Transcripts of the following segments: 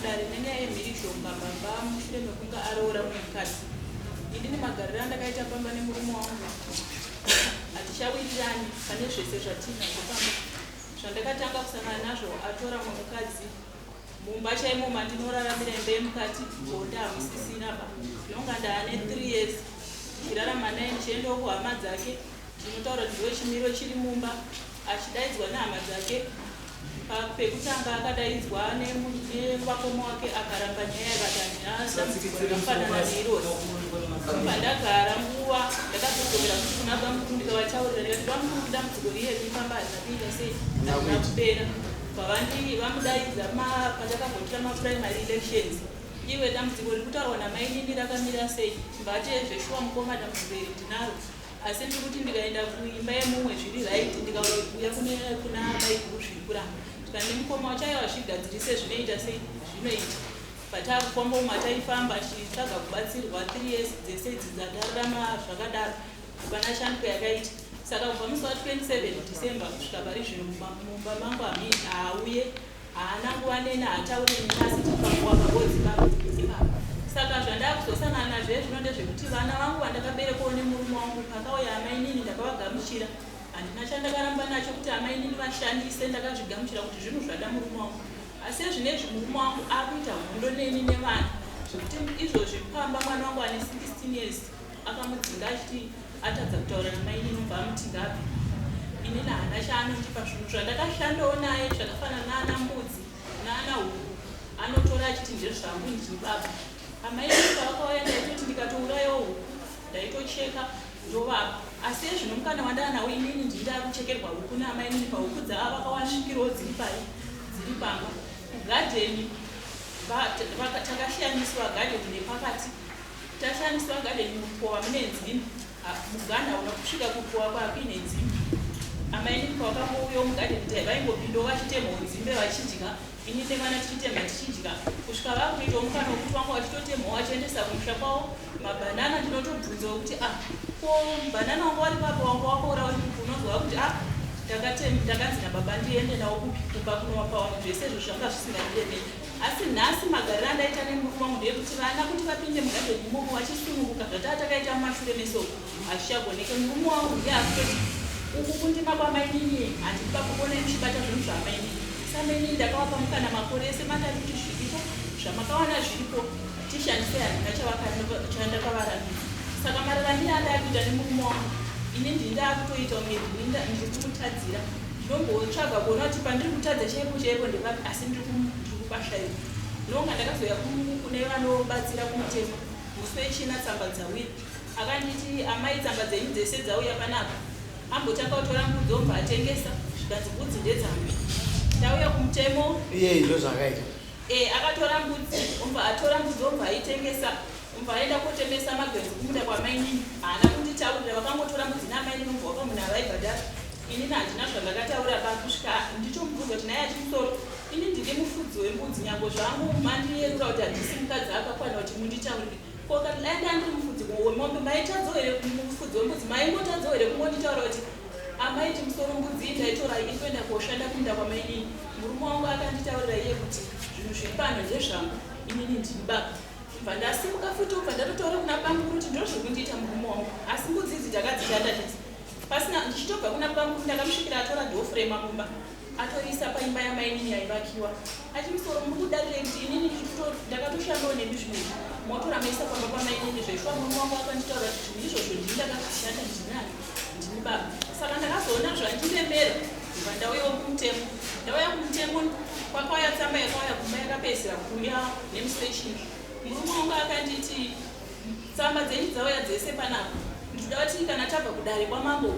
kudare nenyaya yemhirizhonga baba mushure mekunge aroora mumwe mukadzi. Ini nemagariro andakaita pamba nemurume wangu hatichawirirani pane zvese zvatiinazvo pamba. Zvandakatanga kusangana nazvo atora mumwe mukadzi mumba chaimo mandinoraramira imba yemukati bonde hamusisina ba ndinonga ndaane 3 years ndichirarama naye ndichiendawo kuhama dzake ndinotaura kuti ndochimiro chiri mumba achidaidzwa nehama dzake. Pekutanga akadaidzwa nevakoma wake akaramba nyaya akati handina dambudziko rakafanana neirori. Pandagara nguva ndakazodzokera futi kuna bamukuru ndikavataurira ndikati bamukuru dambudziko riyedu pamba harina kuita sei harina kupera. Pavandi vamudaidza patakavhotera maprimary elections iwe dambudziko riri kutaurwa namainini rakamira sei mbate zveshuwa mukoma dambudziko iri ndinaro Asi ndiri kuti ndikaenda kuimba yemumwe zviri right ndikauya kune kuna maiguru zviri kuramba tikati nemukoma wacho aiwa zvigadzirise zvinoita sei zvinoita patakufamba umu ataifamba tichitsvaga kubatsirwa three years dzese idzi dzatararama zvakadaro hapana shanduko yakaita saka kubva musi wa 27 December kusvika pari zvino mumba mangu haauye Haana nguva neni haataure neni asi tiri panguva pabodzi ipapa. Saka zvandakuzosangana nazvo ezvino ndezvekuti vana vangu vandakaberekwawo nemurume wangu pakauya amainini ndakavagamuchira. Handina chandakaramba nacho kuti amainini vashandise ndakazvigamuchira kuti zvinhu zvada murume wangu. Asi ezvinezvi murume wangu akuita hondo neni nevana zvekuti izvozvi pamba mwana wangu ane 16 years akamudzinga achiti atadza kutaura namainini obva amuti ngabve inini haana chaanondipa zvinhu zvandakashandawo naye zvakafanana naana mbudzi naana huku anotora achiti ndezvangu ndini baba amainini pavakauya ndaitoti ndikatourayawo huku ndaitocheka ndovapa asi ezvino mukana wandaanawo inini ndini ndakuchekerwa huku naamainini pahuku dzavakawasvikirawo dziri pai dziri pamba kugadheni takashiyaniswa gadheni nepakati Tashandiswa garden mukova mune nzimbe. Muganhu hauna kusvika kukova kwakuine nzimbe. Amainini pavakangouyawo mugarden tai vaingopindawo vachitemhawo nzimbe vachidya. Ini nevana tichitemha tichidya kusvika vakuitawo mukana wekuti vanga vachitotemhawo vachiendesa kumusha kwavo mabhanana. Ndinotobvunzawo kuti ah ko bhanana wanga wari papo wanga wakaora uri kupi unonzwa kuti ah ndakanzi nababa ndiende nawo kupi kumba kunovapa vanhu zvese izvo zvanga zvisingandiremeri. Asi nhasi magariro andaita nemurume wangu ndeyekuti vana kuti vapinde mugadheni imomo vachisununguka zvataa takaita mumashure mese uku hazvichagoneke. Murume wangu ndiye akutoti uku kundima kwamainini handidi pakuonai muchibata zvinhu zvaamainini. Samainini ndakavapa mukana makore ese matatu kuti zviripo zvamakawana zviripo tishandisei handina chandakavarambidza. Saka mararamire andakuita nemurume wangu ini ndini ndakutoita kunge ndini ndiri kumutadzira. Ndinombotsvaga kuona kuti pandiri kutadza chaipo chaipo ndepapi asi ndiri kupashaiwa. Ndonga ndakazouya kune vanobatsira kumutemo musi wechina tsamba dzauya. Akanditi amai tsamba dzenyu dzese dzauya panapa. Ambotanga kutora mbudzi obva atengesa zvikanzi mbudzi ndedzangu. Ndauya kumutemo. Iye ndozvakaita. Eh akatora mbudzi obva atora mbudzi obva aitengesa. Kubva aenda kotemesa magwenzi kumunda kwamainini haana kunditaurira vakangotora mbudzi naamainini obva wapa munhu avaibhadhara inini handina zvandakataura pa kusvika ndichomubvunza kuti naye achimusoro ini ndiri mufudzi wembudzi nyango zvangu mandiyerura kuti handisi mukadzi akakwana kuti munditaurire ko kana dai ndandiri mufudzi wemombe maitadzawo here mufudzi wembudzi maingotadzawo here kungonditaura kuti amai chimusoro mbudzi iyi ndaitora iri kuenda koshanda kumunda kwamainini murume wangu akanditaurira iye kuti zvinhu zviri pano ndezvangu inini ndini baba Ndobva ndasimuka futi obva ndatotaura kuna bamukuru kuti ndozviri kundiita murume wangu asi mbudzi idzi ndakadzishanda chete pasina ndichitobva kuna bamukuru ndakamusvikira atora doorframe mumba atoriisa paimba yamainini yaivakiwa achimusoro muri kudarirei kuti inini ndakatoshandawo nemi zvinhu izvi motora maisa pamba pamainini zveshuwa murume wangu akanditaura kuti zvinhu izvozvo ndini ndakazvishanda ndinani ndini baba saka ndakazoona zvandiremera ndobva ndauyawo kumutemo ndauya kumutemo kwakauya tsamba yakauya kumba yakapedzisira kuuya nemusi wechina murume wangu akanditi tsamba dzenyu dzauya dzese panapa ndinoda kuti kana tabva kudare kwamambo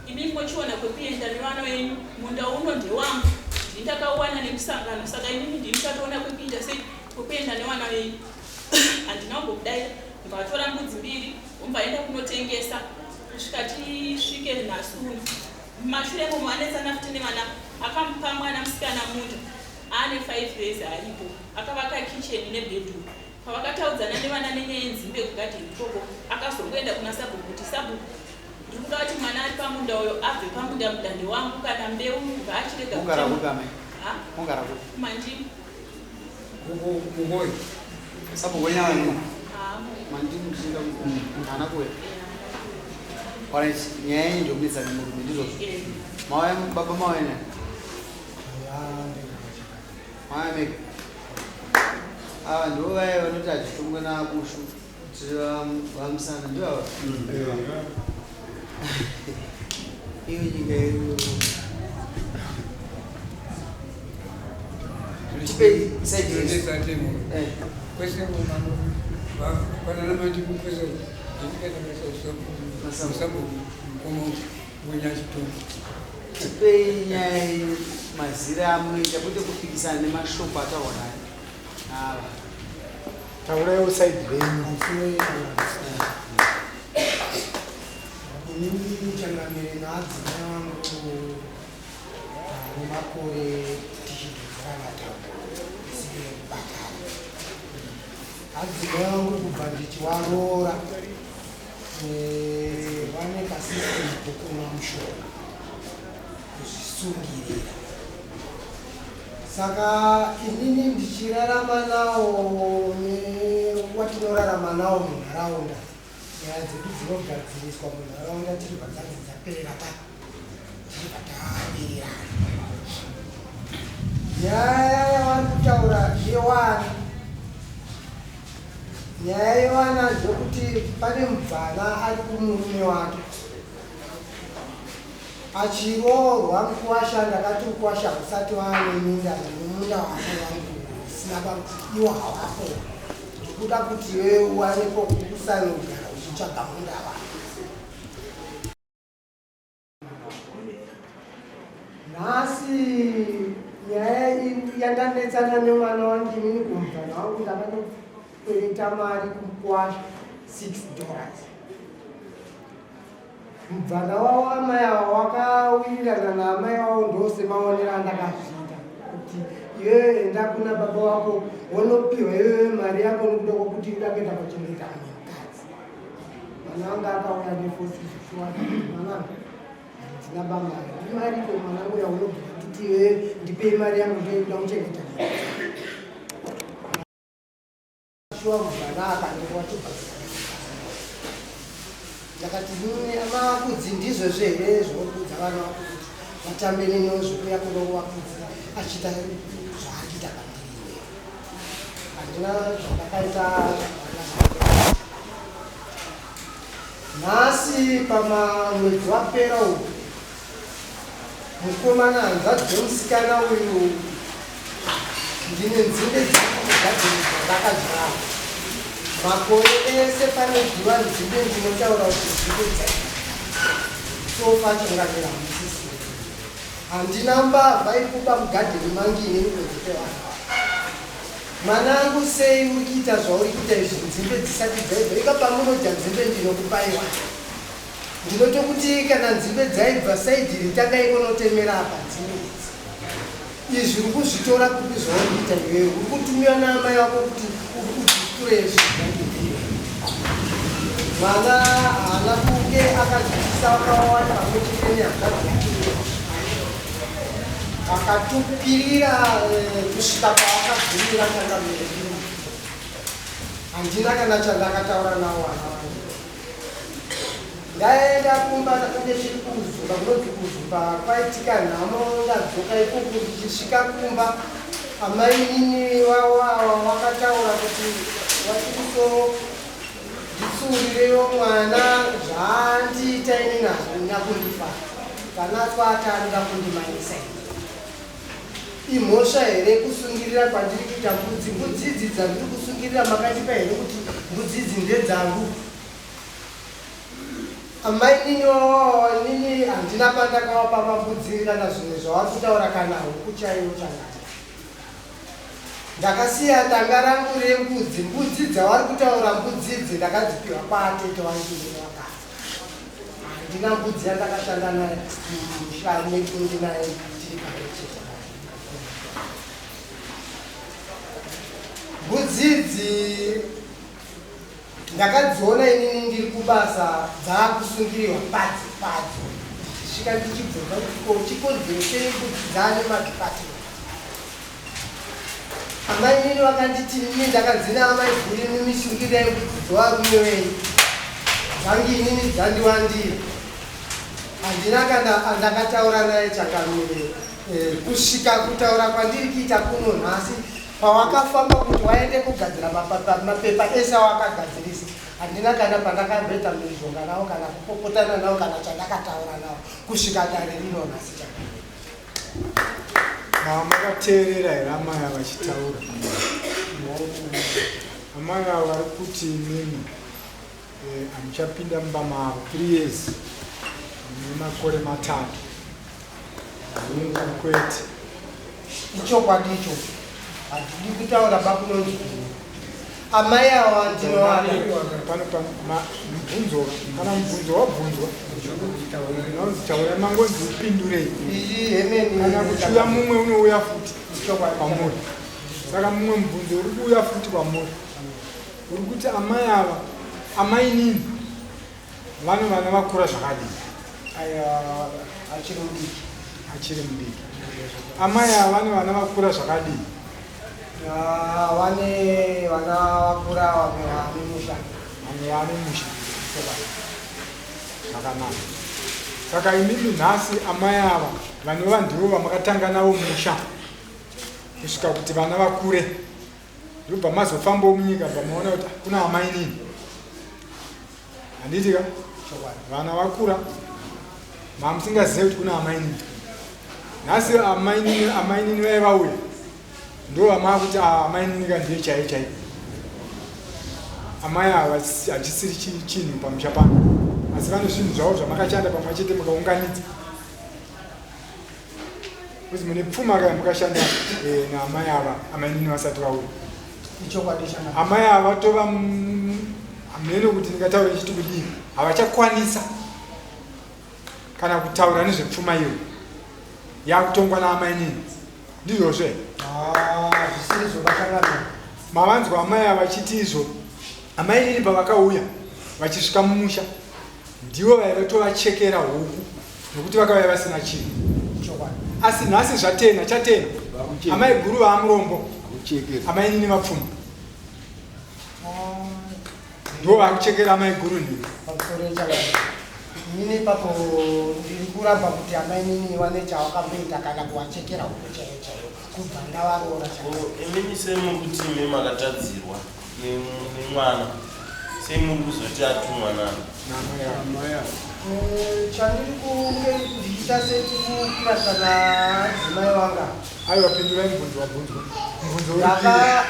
imi mochiona kwekuenda nevana venyu munda uno ndewangu ndini ndakauwana nemusangano saka imimi ndini muchatoona kwekuita sei kwekuenda nevana venyu handina kumbokudaira ndikatora mbudzi mbiri ombaenda kunotengesa kusvika tisvike nhasi uno Mumashure imomo anetsana futi nevana akamupa mwana musikana munda aane 5 years aripo akavaka kitchen nebedroom pavakataudzana nevana nenyaya yenzimbe kugadheni ikoko akazongoenda kuna sabhuku kuti sabhuku ndiri kuda kuti mwana ari pamunda uyo abve pamunda munda ndewangu kana mbeu ngaachirega Ungara kupi amai? Ungara kupi? Kumandimu. Mugoyi. Sabhuku wenyu ava mandini muchinda haana kuuya. Alright, nyaya yenyu ndokunetsa nemurume ndizvozvo. Mauya baba mauya naye. Mauya mega. Ava ndivo vaya vanoti hachitongwe naBushu tiri vamusana ndivo ava. Iyo nyika yedu. Tipei side yenyu. Eh. Kwese kumano panana manje kwese ndikaenda masabu kuno munyachitongo. Tipei nyaya yenyu mazira amunoita kwete kupikisana nemashoko ataurwa naye. Ava. Tauraiwo side renyu. Inini changamire naadzimai vangu tane makore tichidhonzerana tambo isiri yekubatana. Adzimai vangu kubva ndichivaroora vane kasystem kokumwa mushonga kuzvisungirira. Saka inini ndichirarama nawo newatinorarama nawo munharaunda, nyaya dzedu dzinogadziriswa munharaunda tichibva dzanzi dzaperera pa tichibva tawirirana. Nyaya yavari kutaura yevana, nyaya yevana ndekuti pane mubvana ari kumurume wake achiroorwa mukuwasha. Ndakati mukuwasha usati waane minda, nemunda wako wangu usina iwo hawapo, ndikuda kuti iwewe uwane pokusanogara uchitsvaga munda wako. Nhasi nyaya yandanetsana nemwana wangu inini kumubvana wangu, ndakanokwereta mari kumukuwasha $6. Mubvana wavo amai ava wakawirirana naamai vavo, ndosemaonero andakazviita kuti iwewe enda kuna baba wako wonopiwa iwewe mari yako nekuda kwokuti uda kuenda kuchengeta mumwe mukadzi. Mwana wangu akauya neforce zvishuwa, mwanangu handina bamari, ndimariko mwanangu yaunobva nditi iwewe ndipei mari yangu ndoikuda kuchengeta shuwa. Mubvana akandiwa chibva ndakati makudzi ndizvozvo here zvokuudza vana vako kuti vatambe neniwo zvokuya kunovakudzi achiita zvaarikuita pandiri? Handina zvandakaita zvakawanda. Nhasi pamamwedzi wapera uyu, mukomana hanzvadzi dzemusikana uyu, ndine nzinde dzirikugadzirisa ndakadyara makore ese. Panodyiwa nzinde ndinotaura kuti nzinde dzai sofa changamira hamusisi. Handina mbavha ikuba mugadheni mangu inini kunze pevanhu. Mwanangu, sei uri kuita zvauri kuita izvi nzimbe dzisati dzaibva? Ika pamunodya nzimbe ndinokupaiwa, ndinotokuti kana nzimbe dzaibva side ritangai kunotemera apa nzimbe idzi. Izvi uri kuzvitora kupi zvauri kuita iwewe? Uri kutumiwa naamai vako kuti udziture zvigandiiwe. Mwana haana kunge akadzidzisa vakawanda pamwe chete nehanzvadzi yake, akatukirira kusvika paakagumira changamire. Handina kana chandakataura nawo vana vangu. Ndaenda kumba, ndakange chiri kuZumba, kunonzi kuZumba kwaitika nhamo. Ndadzoka ikoko, ndichisvika kumba amainini vavo ava vakataura kuti wachikuso nditsiurirewo mwana zvaandiita inini hazvina kundifara. Tanatswa ati anoda kundimanyisa ini. Imhosva here kusungirira kwandiri kuita mbudzi? Mbudzi idzi dzandiri kusungirira makandipa here kuti mbudzi idzi ndedzangu? Amainini wawawa nini handina pandakavapa mambudzi kana zvimwe zvavari kutaura kana huku chaiyo changati. Ndakasiya danga rangu rembudzi. Mbudzi dzavari kutaura, mbudzi idzi ndakadzipiwa kwaatete vangu vakafa. Handina mbudzi yandakashanda naye mumusha medu ndinaye tiri pamwe chete. Mbudzi idzi ndakadziona inini ndiri kubasa dzaakusungirirwa padzo padzo. Ndichisvika ndichibvunza kuti ko chikonzero chei mbudzi dzaane madhipatiment. Amainini vakanditi inini ndakanzi naamai guru imimi shungirai mbudzi dzevarume venyu. Dzangu inini dzandiwandira. Handina kana andakataura naye chakamire eh, kusvika kutaura kwandiri kuita kuno nhasi pawakafamba kuti waende kugadzira mapepa ese awakagadzirisa handina kana pandakamboita mhirizhonga nawo kana kupopotana nawo kana chandakataura nawo kusvika dare rino nhasi chakamire. Makateerera here amai ava vachitaura? Amai ava vari kuti imimi eh, hamuchapinda mumba mavo 3 years nemakore matatu hungu kwete. Ichokwadi icho handidi kutaura bakunonzi amai awa ndinovada. Pano mubvunzo kana mubvunzo wabvunzwa unonzi taura mangonzi upindurei kana kuchiuya mumwe unouya futi kwamuri saka mumwe mubvunzo uri kuuya futi kwamuri uri kuti amai ava amainini vane vana vakura zvakadii achiri mudiki achiri mudiki amai ava vane vana vakura zvakadii ah, vane vana vakura vamwe vane musha vamwe vane musha zvakanaka saka imimi nhasi amai ava vanova ndivo vamakatanga navo musha kusvika kuti vana vakure ndobva mazofambawo munyika bva maona kuti kuna amainini handiti ka vana vakura mamusingazive kuti kuna amainini nhasi amainini amainini vaye vauya ndo vamaakuti ah, amainini ka ndiye chaiye chaiye amai ava hachisiri chinhu pamusha pano asi vane zvinhu zvavo zvamakashanda pamwe chete mukaunganidza kuzi mune pfuma kaya mukashanda eh, naamai ava amainini vasati vauya amai ava vatova hameno kuti ndingataura ichiti kudii havachakwanisa kana kutaura nezvepfuma iyo yakutongwa naamainini ndizvozve ah, mavanzwa amai ava vachiti izvo amainini pavakauya vachisvika mumusha ndivo vaiva tovachekera huku nokuti vakauya vasina chinhu asi nhasi zvatena chatena amai guru vaamurombo amainini vapfuma ndivo vakuchekera amai guru nhingi inini ipapo ndiri kuramba kuti amainini wane chawakamboita kana kuwachekera huku chaiyo chaiyo kubva ndavaroora imimi semukuti imi makatadzirwa nemwana sei muri kuzoti atumwa nani eh, chandiri kunge ndichiita sekukurasa nadzimai wanga aiwa pindurai mubvunzo wabvunzwa mubvunzo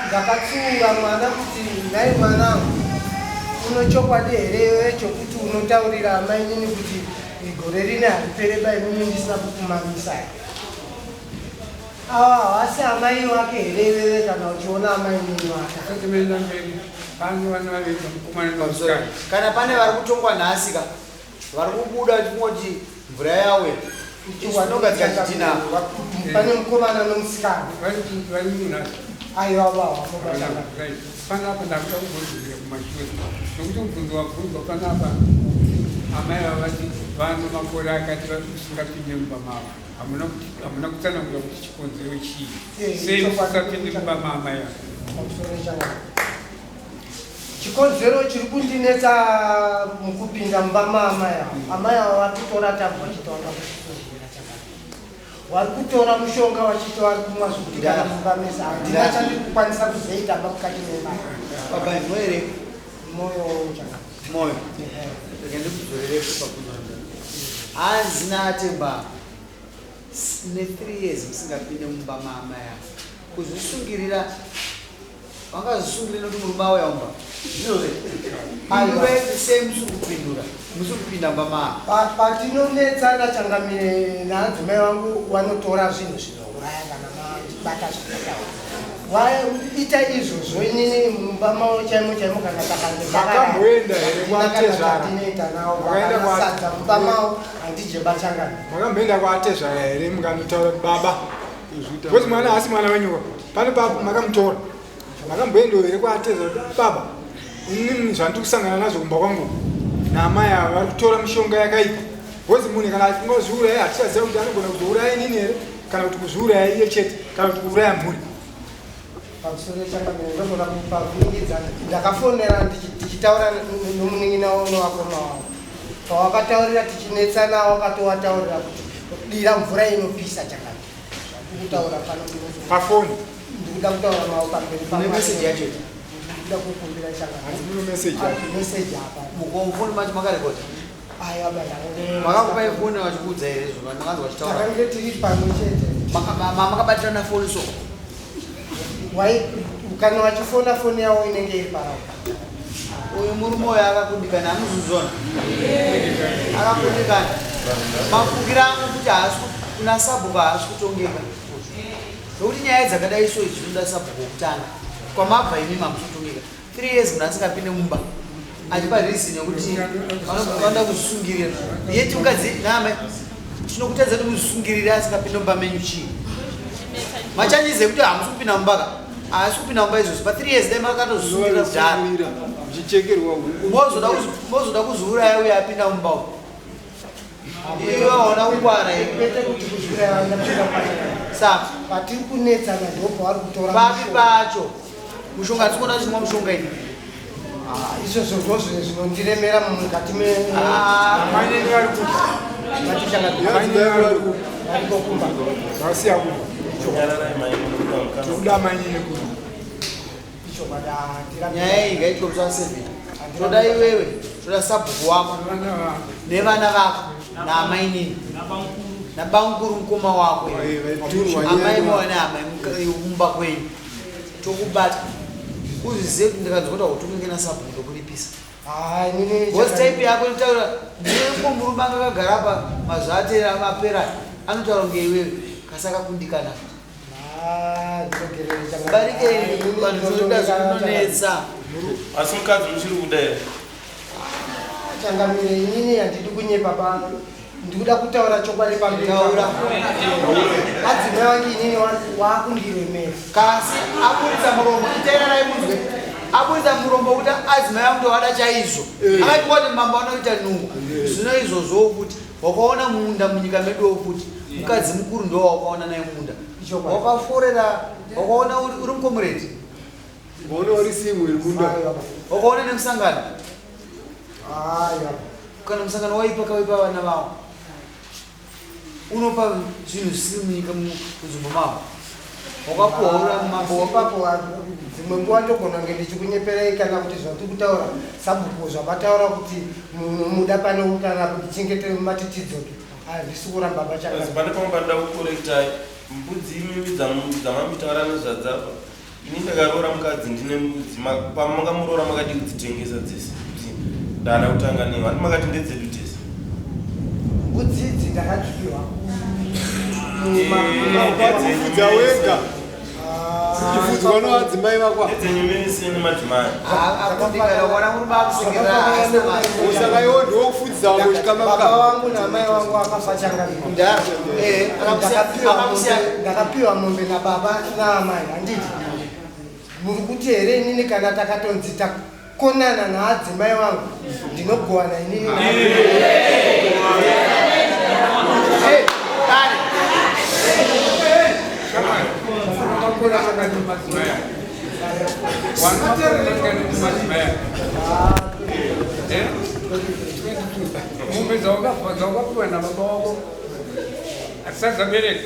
ndakatsiura mwana kuti nhai mwanangu uno chokwadi here chokuti unotaurira amainini kuti gore rine haripere bainini ndisina kukumamisai Awa havasi amai wake here iwewe kana uchiona amai nini wake. Kana pane vari kutongwa nhasi ka vari kubuda vachingoti mvura yauya tinogadzika chitina pane mukomana nomusikana aiwa vawa panapa ndakuda kubvunzira kumashure nokuti mubvunzo wabvunzwa panapa amai vavati vano makore akati usingapinde mumba mavo hamuna kutsanangura kuti chikonzero chii eh, sei musisapinde mumba maamai chikonzero chiri kundinetsa mukupinda mumba maamai avo hmm. amai avo vari kutora tambo vachitaura kuchikuhira chakati vari kutora mushonga vachiti vari kumwa zvekuti kana mumba mese handina chandiri kukwanisa kuzoita ba mukati memba baba moyo moyo chakati moyo rega ndikudzorere pakunzwa hanzi naatemba ne 3 years musingapinde mumba maamai avo kuzvisungirira vangazvisungirira nekuti murume auya mumba ndizvozve sei musiri kupindura musiri kupinda mumba maavo patinonetsana changamire naadzimai vangu vanotora zvinhu zvinouraya kana mabata zvakataura waita izvozvo inini mumba mavo chaimo chaimo kana takamboenda here kwatezvara tinoita navo vakasadza mumba mavo handije bachangana makamboenda kwatezvara here mukanotaura kuti baba because mwana haasi mwana wenyuka pane papo makamutora makamboendawo here kwatezvara kuti baba inini zvandiri kusangana nazvo kumba kwangu naamai ava vari kutora mishonga yakaipa because munhu kana achingozviuraya hatichaziva kuti anogona kuzouraya inini here kana kuti kuzviuraya iye chete kana kuti kuuraya mhuri. Pamusoro changamire, ndogona kupavhiringidza. Ndakafonera tichitaura nomunin'ina nowakoma wavo. Pawakataurira tichinetsana, wakatowataurira kuti dira mvura inopisa. Changamire, zvandiri kutaura pano pafoni. Ndikuda kutaura navo pamberi. Une message yacho? Ndikuda kukumbira, changamire. Hanzi muno message yacho. Message apa. Mufoni macho makarekodha? Aiwa, baba. Makakupai foni vachikuudza here izvo? Makanzwa vachitaura? Takange tiri pamwe chete. Makabatirana foni so? Wai kana vachifona, foni yavo inenge iri paraundi. Uyu murume uyu akakundikana, anozvizvona, akakundikana. Mafungiro angu kuti haasi kuna sabhuku, haasi kutongeka, nokuti nyaya dzakadai so idzi dzinoda sabhuku wokutanga. Kwamabva imi mamusi kutongeka. 3 years munhu asingapinde mumba, achipa reason yekuti vanoda kuzvisungirira, yeti mukadzi naamai tinokutadza kuti muzvisungirire asingapinde mumba menyu chii? Machanyizi ekuti hamusi kupinda mumba ka, haasi kupinda mumba izvozvo. Pa 3 years dai makatozvisungirira kudhara. Muchichekerwa huku. Mozoda kuzviuraya uye apinda mumba umu, iwe waona kungwara iwe. Kwete kuti kuzviuraya, ndapinda pachaka. Saka patiri kunetsana ndopavari kutora papi mushonga. Pacho mushonga hatisi kuona chimwa mushonga ini. Ah, izvozvo ndozvo zvinondiremera mukati me Mainini vari kupi? Mainini vari kupi? Variko kumba. Vasiya kumba. Nyararai mai, munobuda mukana. Tikuda mainini kuno. Ichokwadi, handira- Nyaya iyi ngaitwe musi wa7. Toda iwewe, toda sabhuku wako Vana vavo. nevana vako naamainini nabamukuru mukoma wako. Amai mawane amai mumba kwenyu, tokubata uzvizive kuti ndikanzwa kuti hautonge nasabhuku, ndokuripisa. Ah, inini Because type yako inotaura ndeko murume anga akagara apa mazuva atera apera anotaura kunge iwewe kasakakundikana. Ah, ndinogerere chakadai. Barike Ah, inini vanhu zvinoda ndinotonga. zvinonetsa. Asi mukadzi muchiri kuda here? Changamire, inini handidi kunyepa pano, ndikuda kutaura chokwadi pamberi. Taura. Madzimai wangu inini wakundiremera. Kasi aburitsa muromo, iteererai munzwe, aburitsa muromo kuti adzimai angu ndovada chaizvo. Akati kuti mambo anoita nungo zvino izvozvo kuti wakaona munda munyika meduwo kuti mukadzi mukuru ndo wakaona naye munda. Ichokwadi. Wakaforera wakaona uri mucomrade. Waona uri simu iri munda. Aiwa. Wakaona nemusangano. Aiwa. Kana musangano waipa kawaipa vana vavo, unopa zvinhu zvisiri munyika munzvimbo mavo, wakapuhwa uri mambo. Ipapo dzimwe nguva ndogona kunge ndichikunyeperei kana kuti zvandiri kutaura sabhuku zvavataura kuti muda pano kana kuti chengete matitidzoke, handisi kuramba. Asi Pachakati. Pane pamwe panoda kukorektai. Mbudzi imimi dzamamitaura nezvadzapa, ini ndakaroora mukadzi ndine mbudzi. Pamangamuroora makadi kudzitengesa dzese kuti ndana kutanga newe handi makati ndedzedu tese? Mbudzi idzi ndakadzipiwa. Kufudza wega, chifudzwa noadzimai vakwa. Ndedzenyu mese nemadzimai. Akundikana, wana murume akusekerera. Saka iwo ndiwokufudzisa wako Baba chikamaka. wangu naamai wangu akafa, changamire. Ndakapiwa mombe nababa naamai, handiti muri kuti here? Inini kana takatonzi takonana naadzimai wangu, ndinogowana inini? Kare. Makore akati madzimai wana madzimai. Mombe dzawakapiwa nababa wako hadzisati dzabereka?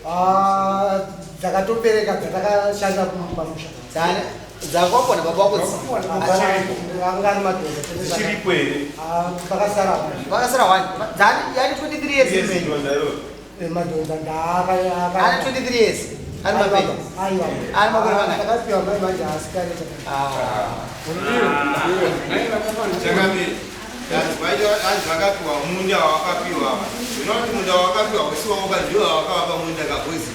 Ah, dzakatobereka dzatakashanda pamusha. Dzakapiwa nababa wako? Anga ari madhodha. Dzichiripo here? Ah, pakasara. Vakasara one dzani yani 23 years. Yes, ndonda iroro. Madhodha. Ane 23 years, ari mapenyu? Aiwa. Ari makore mangani? Ndakapiwa mai manje asikare. Changamire, hanzi vakapiwa munda wawakapiwa. Zvinova kuti munda wawakapiwa usi wauka ndiwo wawakavapa munda kabhozi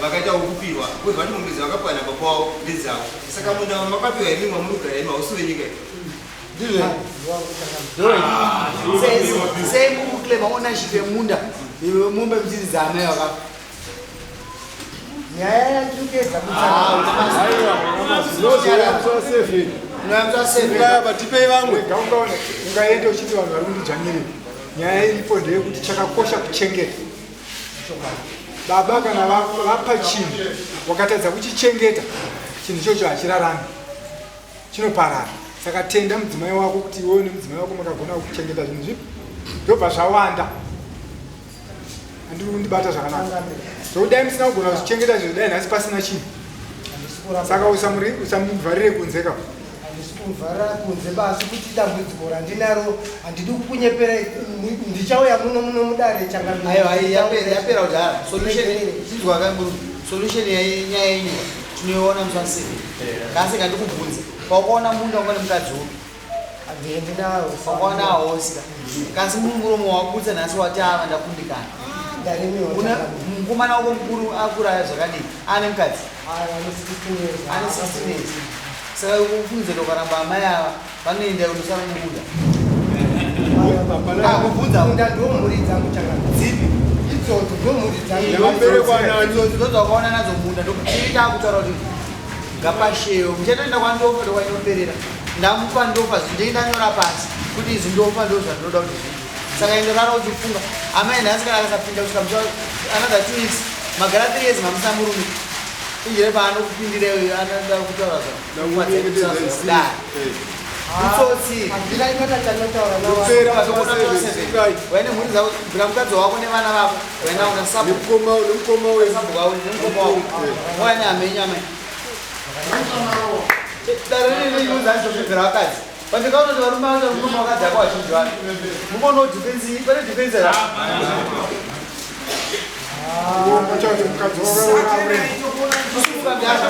vakaita wokupiwa kuzi vati mombe dzavakapiwa nababa wavo ndedzavo. Saka munda wamakapiwa imi mwamuri kugara imi hausi wenyika iyi. Ndizvo sei mukuclaima ownership yemunda iwe mombe muchiti dzaamai vakafa? Nyaya yandiri kuedza. Zinozoya musi wa7. Unoyamisa. Tipei vamwe. Rega, ungaona ungaende uchiti vanhu vari kundidzvanyirira. Nyaya iripo ndeyekuti chakakosha kuchengeta. Baba kana vapa chinhu wakatadza kuchichengeta, chinhu ichocho hachirarami, chinoparara. Saka tenda mudzimai wako kuti iwewe nemudzimai wako makagona kuchengeta zvinhu zvipi, ndobva zvawanda. Handiri kundibata zvakanaka. Zvokuti dai musina kugona kuzvichengeta zvinhu, dai nhasi pasina chinhu. Saka usamuvharire kunze ka. Handisi kumuvharira kunze basi kuti dambudziko randinaro handidi kukunyepera, ndichauya muno muno mudare changamire. Aiwa, yapera kudhara. Solution chinzwa kanguru. Solution yenyaya yenyu tinoiona musi wa 7. Kasi ngandikubvunze. Paukaona munda wanga nemukadzi upi? Handiendi nawo. Wakaona hosika. Kasi muromo wabudza nhasi wati ava ndakundikana. Ndaremiwa. Una mukomana wako mukuru akura zvakadii? Ane mukadzi? Ane 16 years. Ane 16 years. Saka kufunzira ukaramba amai ava vanoenda kunosara nemunda. Ah, kubvunza. Munda ndo mhuri dzangu changamire. Dzipi? Idzodzo ndo mhuri dzangu. Yakaberekwa nani? Idzodzo ndodzawakaona nadzo munda ndokuti takutaura kuti ngapasheyo muchatoenda kwandofa ndokwainoperera. Ndamupa ndofa ndinenge ndanyora pasi kuti izvi ndofa ndo zvandinoda kuti zviite. Saka indorara uchifunga amai nhasi kana akasapinda kusvika musi another 2 weeks magara 3 years mamusina murume injire paanokupindira iyoyo anoda kutaura zvakudai utsotsi. Handina inota chandinotaura nawo. Kupera musi wa 7. Waine mhuri dzako, bvira mukadzi wako nevana vako, waenda una sabhuku Nemukoma wenu. sabhuku wako nemukoma wako, waine hama yenyu amai. Dare riri riunza ndizvobvira vakadzi. Pandikaona kuti varume vacho murume vakadzi ako vazhinji vanhu. Mukono defense, pane defense ra. Uchati mukadzi wako aurema. Kusuka mbiasha.